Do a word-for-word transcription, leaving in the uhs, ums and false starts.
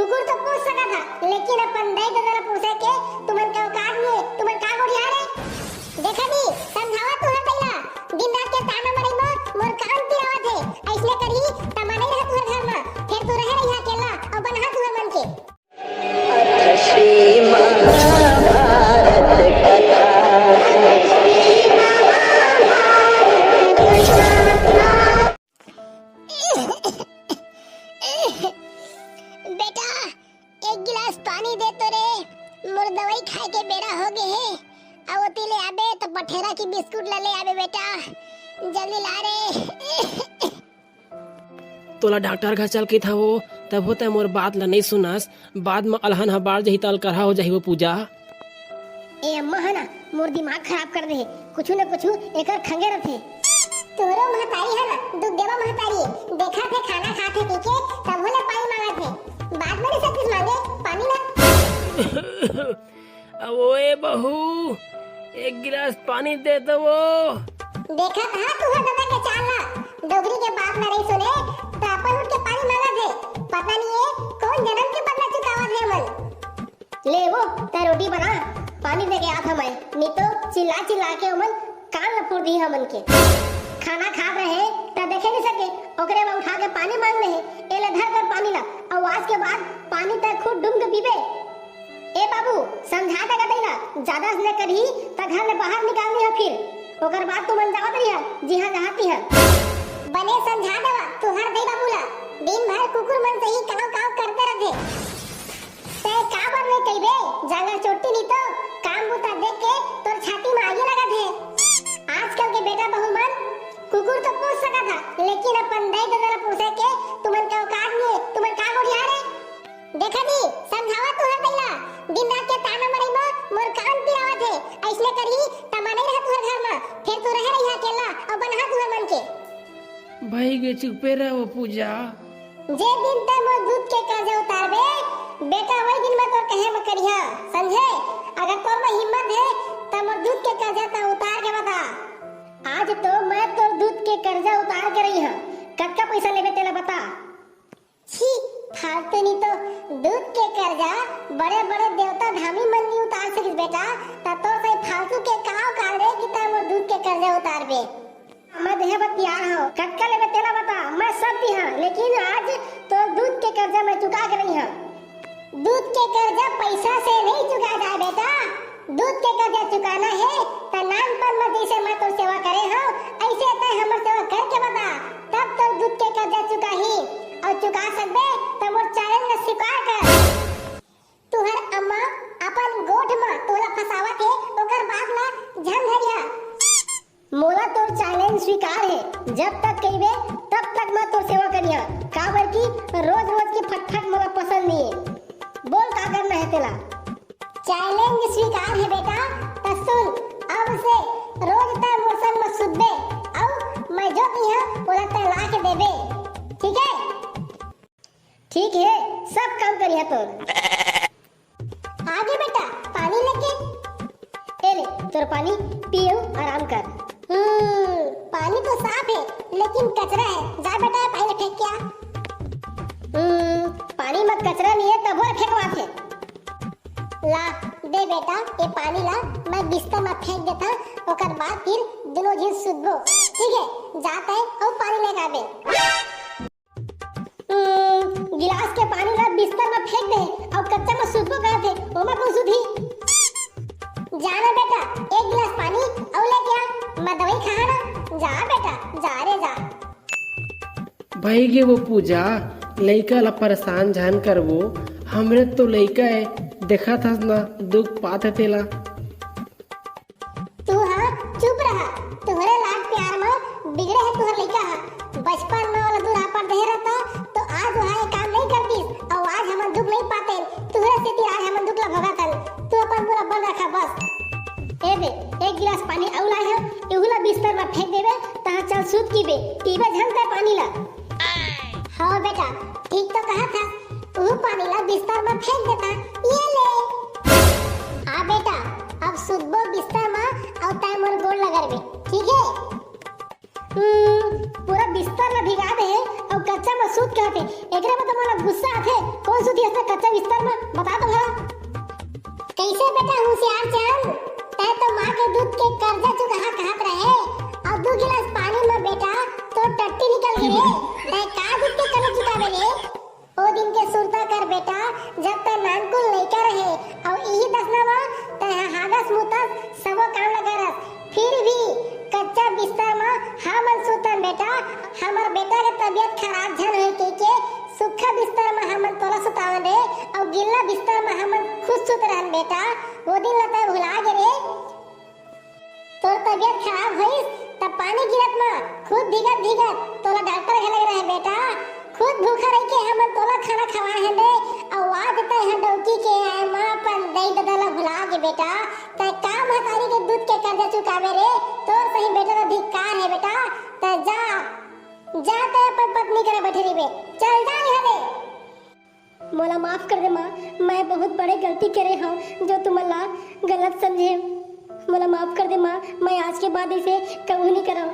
कुकुर तो पूछ सकत हा, लेकिन अपन दाई ददा ला पूछे के तुमन के औकात नइ हे। तुमन का गोठिया रे? देखा जी, समझावा तुंहर दाई ला, दिन रात के ताना मरई म मोर कान पिरावत हे। अइसने करही त मैं नइ रहंव तुंहर घर म, फेर तू रहे रहिहा अकेल्ला अउ बनाहा तुंहर मन के। अथ श्री महाभारत कथा। बेटा, एक गिलास पानी दे तो रे, मोर दवाई खाए के बेरा हो गे हे। अउ ओती ले आबे त बठेरा के बिस्कुट ला ले आबे बेटा, जल्दी ला रे। तोला डॉक्टर घर चल के था वो, तभो तैं मोर बात ला नइ सुनस। बाद म अलहन ह बाढ़ जही त अलकरहा हो जाही वो पूजा। ए अम्मा ह ना मोर दिमाग खराब कर दे हे, कुछु न कुछु एकर खंगे रथे। तोरो महतारी ह ना दुख देवा महतारी, देखत हे खाना खात हे पी के, तभो ले पानी मांगत हे, बाद म नइ सकतिस मांगे पानी ला। अब ओए बहू, एक गिलास पानी दे तो वो। देखत हा तुंहर ददा के चाल ला, डोकरी के बात ला नइ सुने, त अपन उठ के पानी मांगत हे। पता नइ हे कोन जनम के बदला चुकावत हे मन। ले वो, तैं रोटी बना, पानी दे के आत हंव मैं, नइ तो चिल्ला चिल्ला के ओमन कान ला फोड़ दिही हमन के। खाना खात रहे त देखे नइ सके, ओकरे बाद उठा के पानी मांग ले हे। ए ले धर कर पानी ला, अउ आज के बाद पानी तैं खुद डूम के पीबे। ए बाबू, समझा दे गा दाई ला, जादा असने करही त घर ले बाहर निकाल दिहा फिर। ओकर बाद तुमन जावत रहिहा, जिहां जहां तिहां। बने समझा देवा तुंहर दाई बाबू ला, दिन भर कुकुर मन सही कांव कांव करते रथे। तैं काबर नइ कहिबे, जांगर चोट्टी नइ तो काम बूता देख के तोर छाती म आगी लगत हे। आजकल के बेटा बहू मन कुकुर तो पूछ सकत हा, लेकिन अपन दाई ददा ला पूछे के तुमन के औकात नइ हे, तुमन का गोठिया रे? देखा जी, समझावा तुंहर दाई ला, दिन रात के ताना मरई म मोर कान पिरावत हे। अइसने करही त मैं नइ रहंव तुंहर घर म, फेर तू रहे रहिहा अकेल्ला अउ बनाहा तुंहर मन के। भई गे, चुपे रह वो पूजा। जे दिन तैं मोर दूध के कर्जा उतारबे बेटा, वही दिन मैं तोर कहे म करिहा, समझे? अगर तोर म हिम्मत हे त मोर दूध के कर्जा तैं उतार के बता। आज तो मैं तोर दूध के कर्जा उतार के रहिहंव। कतका पइसा लेबे तेला बता। छी, फालतू नइ तो दूध के कर्जा बड़े बड़े देवता धामी मन नइ उतार सकिस बेटा, त तोर सही फालतू के का औकात रे कि तैं मोर दूध के कर्जा उतारबे? मैं देहे बर तियार हंव, कतका लेबे तेला बता, मैं सब दिहां, लेकिन आज तोर दूध के कर्जा मैं चुका के रहिहंव। दूध के कर्जा पइसा से नइ चुका जाय बेटा, दूध के कर्जा चुकाना हे त नानपन म जइसे मैं तोर सेवा करे हंव, अइसे तैं हमर सेवा करके बता, तब तोर दूध के कर्जा चुकाही। अउ चुका सकबे त मोर challenge ला स्वीकार कर। तुंहर अम्मा अपन गोठ म तोला फंसावत हे, ओकर बात ला झन धरिहा। मोला तोर challenge स्वीकार हे, जब तक कहिबे तब तक मैं तोर सेवा करिहा, काबर कि रोज रोज के फटफट मोला पसंद नइ हे। बोल का करना हे तेला। Challenge स्वीकार हे बेटा, त सुन, अब से रोज तैं मोर संग म सुतबे, अउ मैं जो कहिहां ओला तैं ला के देबे, ठीक हे? ठीक हे, सब काम करिहा तोर। आगे बेटा, पानी लेके। ए ले, तोर पानी पी अउ आराम कर। हम्म, पानी तो साफ हे, लेकिन कचरा हे। जा बेटा, पानी फेंक के आ। हम्म, पानी म कचरा नइ हे, तभो ले फेंकवाथे। ला, दे बेटा, ये पानी ला मैं बिस्तर म फेंक देथंव, ओकर बाद फिर दूनों झिन सुतबो। ठीक हे, जा तैं अउ पानी लेके आबे। हम्म, गिलास के पानी ला बिस्तर म फेंक दे, अउ कच्चा म सुतबो कहत हे, ओमा कोन सुतही? जा ना बेटा, एक गिलास पानी अउ लेके आ, मैं दवाई खाहूं ना। जा बेटा, जा रे जा। भई गे वो पूजा, लइका ला परेशान झन करबो, हमरे तो लइका ए, देखत हस ना, दुख पात हे तेला। तू हा चुप रहा, तुंहरे लाड प्यार म बिगड़े हे तुंहर लइका हा। बचपन म ओला दूर हापड़ देहे रहता, तो आज वहा ये काम नइ करतिस, अउ आज हमन दुख नइ पातेन, तुंहरे सेती आज हमन दुख ला भोगत हन। तू अपन मुंह ला बंद रखा बस। ए बे, एक गिलास पानी अउ लाए हंव, एहू ला बिस्तर म फेंक देबे, तहां चल सूत की बे, पीबे झन तैं पानी ला। हव बेटा, ठीक तो कहत हस, उहू पानी ला बिस्तर म फेंक देथंव, ये ले। आ बेटा, अब सुतबो बिस्तर म, अउ तैं मोर गोड़ ल रगरबे, ठीक हे? हम्म, पूरा बिस्तर ला भिगा दे हे, अउ कच्चा कच्चा म सूत कहत हे, एकरे म तो मोला गुस्सा आथे। कोन सूती हस कच्चा बिस्तर म, बता तो मोला। कइसे बेटा होशियार चंद, तैं तो माँ के दूध के कर्जा चुकाहा कहत रहे, अउ दू गिलास पानी म बेटा तोर टट्टी निकल गे रे। तैं का दूध के कर्जा चुकाबे रे? ओ दिन के सुरता कर बेटा, जब तैं नानकुन लइका रहे, अउ इही दसना म तैं ह हागस मुतस, सबो काम ल करस, फिर भी कच्चा बिस्तर म हमन सुतन बेटा। हमर बेटा के तबीयत खराब झन होय कहिके सुक्खा बिस्तर म हमन तोला सुतावन रे, अउ गिल्ला बिस्तर म हमन खुद सुत रहन बेटा। वो दिन ल तैं भुला गे रे। तोर तबीयत खराब होइस, त पानी गिरत म खुद भीगत भीगत तोला डॉक्टर घलक रहे बेटा। खुद भूखा रहिके हमन तोला खाना खवाए हन रे, अउ आज तैं ह डौकी के आए म अपन दई ददा ल भुला गे बेटा। तैं का महतारी के दूध के कर्जा चुकाबे रे? तोर सही बेटा ल धिक्कार हे बेटा। तैं जा, जा तैं अपन पत्नी करा बइठे रहिबे। चल जा इहाँ ले। मोला माफ कर दे माँ, मैं बहुत बड़े गलती करे हव जो तुमन ला गलत समझे। मोला माफ कर दे माँ, मैं आज के बाद इसे कबू नहीं करव।